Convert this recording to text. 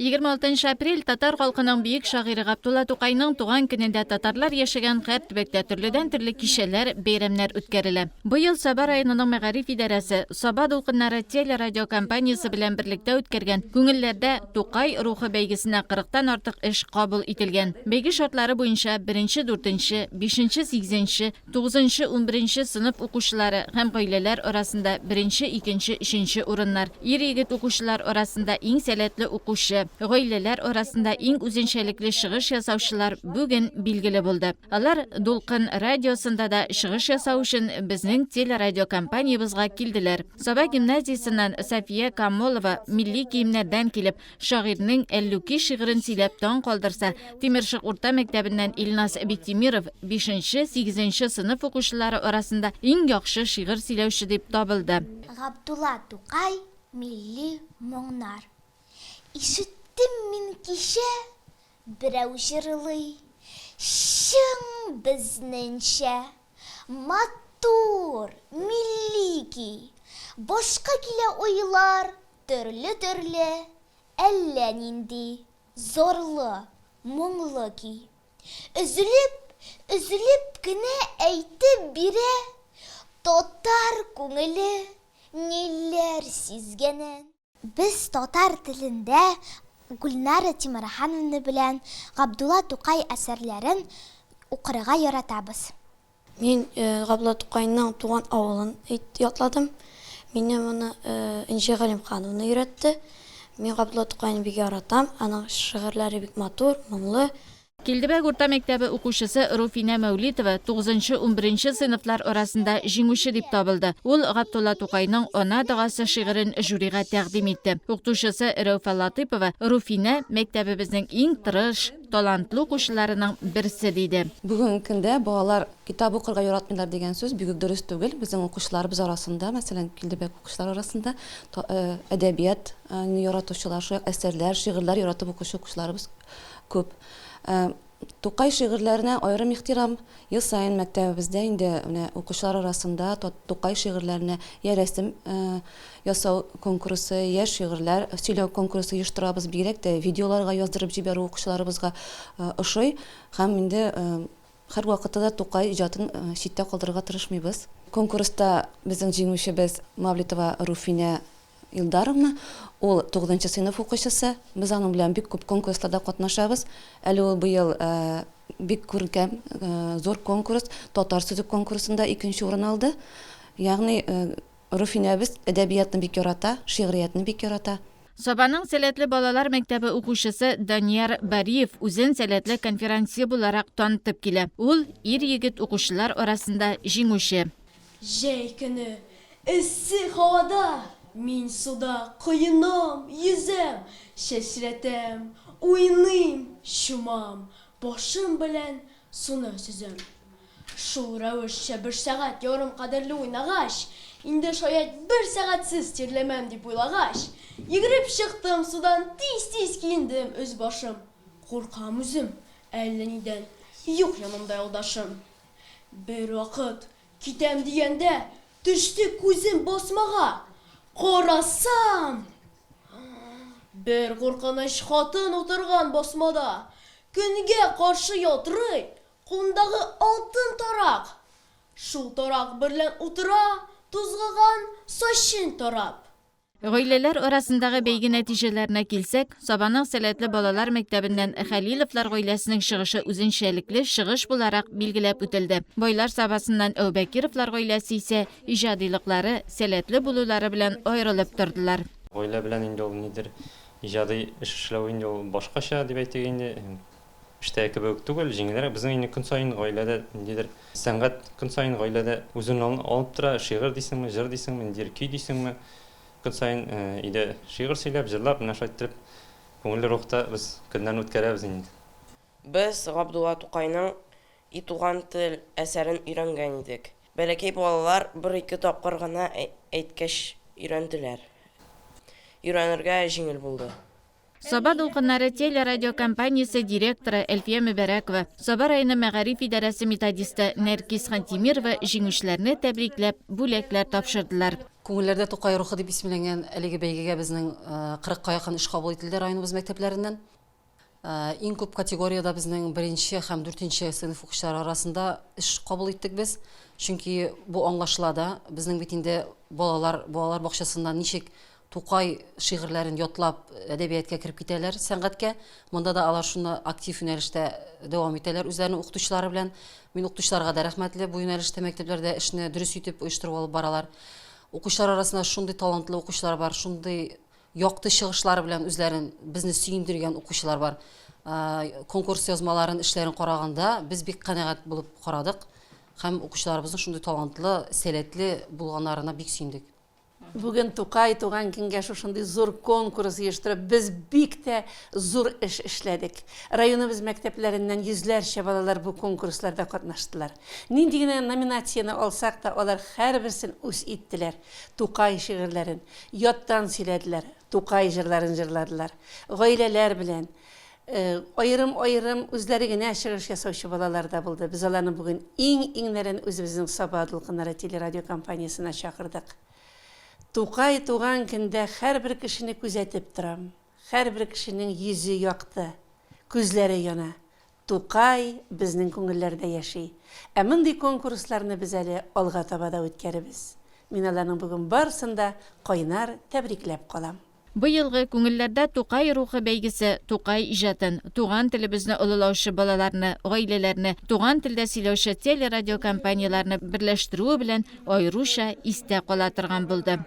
26 апрель татар халкының бөек шагыйре Габдулла Тукайның туган көнендә татарлар яшәгән һәр төбәктә төрледән-төрле кичәләр, бәйрәмнәр үткәрелә. Быел Саба районының мәгариф идарәсе Саба дулкыннары телерадиокомпаниясе белән берлектә үткәргән Күңелләрдә Тукай рухы бәйгесенә кырыктан артык эш кабул ителгән. Бәйге шартлары буенча беренче, дүртенче, бишенче, сигезенче, Тугызынчы, унберенче сыйныф укучылары һәм гаиләләр арасында беренче, икенче, өченче урыннар, ир-егет укучылар арасында иң сәләтле укучы, гаиләләр арасында иң үзенчәлекле чыгыш ясаучылар бүген билгеле булды. Алар Дулкын радиосында да чыгыш ясау өчен безнең телерадиокомпаниябезгә килделәр. Саба гимназиясеннән София Камолова милли киемнәрдән килеп, Шагыйрьнең Әллүки шигырен сөйләп таң калдырса, Тимершык урта мәктәбеннән Илназ Биктимиров бишенче, сигезенче сыйныф укучылары арасында иң яхшы шигырь сөйләүче дип табылды. Габдулла Тукай Милли моңнар. Ишеттем мин кичә, берәү җырлый, Чын безнеңчә, матур, милли көй. Башка килә уйлар, Төрле-төрле, әллә нинди зарлы, моңлы көй. Өзелеп, өзелеп кенә әйтеп бирә татар күңеле ниләр сизгәнен. Без татар телендә Гөлнара Тимерхановна белән Габдулла Тукай әсәрләрен укырга яратабыз. Мин Габдулла Тукайның туган авылын ятладым. Мине моны Энҗе Галимхановна өйрәтте. Мин Габдулла Тукайны бик яратам. Аның шигырьләре бик матур, моңлы. Килдебәк урта мәктәбе укучысы Руфинә Мәүлитова тугызынчы-унберенче сыйныфлар арасында җиңүче дип табылды. Ул Габдулла Тукайның Ана догасы шигырен жюрига тәкъдим итте. Укытучысы Рәүфә Латыйпова Руфинә, мәктәбебезнең иң тырыш, талантлы укучыларының берсе, диде. Бүгенге көндә балалар китап укырга яратмыйлар дигән сүз бик үк дөрес түгел. Безнең укучыларыбыз арасында, мәсәлән, Килдебәк укучылары арасында әдәбият яратучылар, шулай ук әсәрләр, шигырьләр яратып укучы укучыларыбыз күп. Тукай шигырьләренә аерым ихтирам. Ел саен мәктәбебездә инде менә укучылар арасында Тукай шигырьләренә я рәсем ясау конкурсы, я шигырьләр сөйләү конкурсы оештырабыз. Бигрәк тә видеоларга яздырып җибәрү укучыларыбызга ошый. Һәм инде һәрвакытта да Тукай иҗатын читтә калдырырга тырышмыйбыз. Конкурста безнең җиңүчебез Мавлитова Руфинә Илдаровна, ул тугызынчы сыйныф укучысы. Без аның белән бик күп конкурсларда катнашабыз. Әле ул быел бик күркәм, зур конкурс, Татар сүзе конкурсында икенче урын алды. Ягъни Руфинәбез әдәбиятны бик ярата, шигъриятне бик ярата. Сабаның сәләтле балалар мәктәбе укучысы Данияр Бариев үзен сәләтле конферансье буларак танытып килә. Ул, ир-егет укучылар арасында җиңүче. Җәй көне, эссе һавада мин суда коенам, йөзәм, чәчрәтәм, уйныйм, чумам, башым белән суны сөзәм. Шул рәвешчә бер сәгать ярым кадерле уйнагач, инде шаять бер сәгатьсез тирләмәм дип уйлагач, йөгереп чыктым судан, тиз-тиз киендем өс-башым. Куркам үзем әллә нидән, юк янымда юлдашым. Бервакыт, китәм дигәндә, төште күзем басмага. Карасам, бер куркыныч хатын утырган басмада. Көнгә каршы ялтырый кулындагы алтын тарак. Шул тарак берлән утыра тузгыган сачен тарап. Гаиләләр арасындагы бәйге нәтиҗәләренә килсәк, Сабаның сәләтле балалар мәктәбеннән Хәлиловлар гаиләсенең чыгышы үзенчәлекле чыгыш буларак билгеләп үтелде. Байлар Сабасыннан Әүбәкировлар гаиләсе исә иҗадилыклары, сәләтле булулары белән аерылып тордылар. Гаилә белән инде ул нидер иҗади эш эшләү инде ул башкача дип әйтик инде. Эштәге кебек үк түгел, җиңелрәк. Безнең инде көн саен гаиләдә ниндидер сәнгать көн саен гаиләдә үз урынын алып тора. Шигырь дисеңме, җыр дисеңме, ниндидер көй дисеңме. Көн саен өйдә шигырь сөйләп, җырлап, менә шулай иттереп күңелле рухта без көннәрне үткәрәбез инде. Без Габдулла Тукайның И туган тел әсәрен өйрәнгән идек. Бәләкәй балалар бер-ике тапкыр гына әйткәч өйрәнделәр. Өйрәнергә җиңел булды. Саба дулкыннары телерадиокомпаниясе директоры Әлфия Мөбәрәкова, Саба районы мәгариф идарәсе методисты Нәркиз Хантимирова җиңүчеләрне тәбрикләп, бүләкләр тапшырдылар. Күңелләрдә Тукай рухы дип исемләнгән әлеге бәйгегә безнең кырыкка якын эш кабул ителде районыбыз мәктәпләреннән. Иң күп категориядә безнең беренче һәм дүртенче сыйныф укучылары арасында эш кабул иттек без. Чөнки бу аңлашыла да, безнең бит инде балалар балалар бакчасыннан ничек Тукай шигырьләрен ятлап әдәбиятка кереп китәләр, сәнгатькә. Монда да алар шуны актив юнәлештә дәвам итәләр үзләренең укытучылары белән. Мин укытучыларга да рәхмәтле, бу юнәлештә мәктәпләрдә эшне дөрес итеп оештырып алып баралар. Укучылар арасында шундый талантлы укучылар бар, шундый якты чыгышлары белән үзләрен безне сөендергән укучылар бар. Конкурс язмаларын, эшләрен караганда без бик канәгать булып карадык һәм укучыларыбызның шундый талантлы, сәләтле булганнарына бик сөендек. Бүген Тукай туган көнгә шушындый зур конкурс оештырып, без бик тә зур эш эшләдек. Районыбыз мәктәпләреннән йөзләрчә балалар бу конкурсларда катнаштылар. Нинди генә номинацияне алсак та, алар һәрберсен үз иттеләр. Тукай шигырьләрен яттан сөйләделәр, Тукай җырларын җырладылар. Гаиләләр белән, аерым-аерым үзләре генә чыгыш ясаучы балалар да булды. Без аларның бүген иң-иңнәрен үзебезнең Саба дулкыннары телерадиокомпаниясенә чакырдык. Тукай туган көндә һәрбер кешене күзәтеп торам. Һәрбер кешенең йөзе якты, күзләре яна. Тукай безнең күңелләрдә яши. Ә мондый конкурсларны без әле алга таба да үткәребез. Мин аларның бүген барысын да кайнар тәбрикләп калам. Быелгы Күңелләрдә Тукай рухы бәйгесе Тукай иҗатын, туган телебезне олылаучы балаларны, гаиләләрне, туган телдә сөйләүче телерадиокомпанияләрне берләштерүе белән аеруча истә кала торган булды.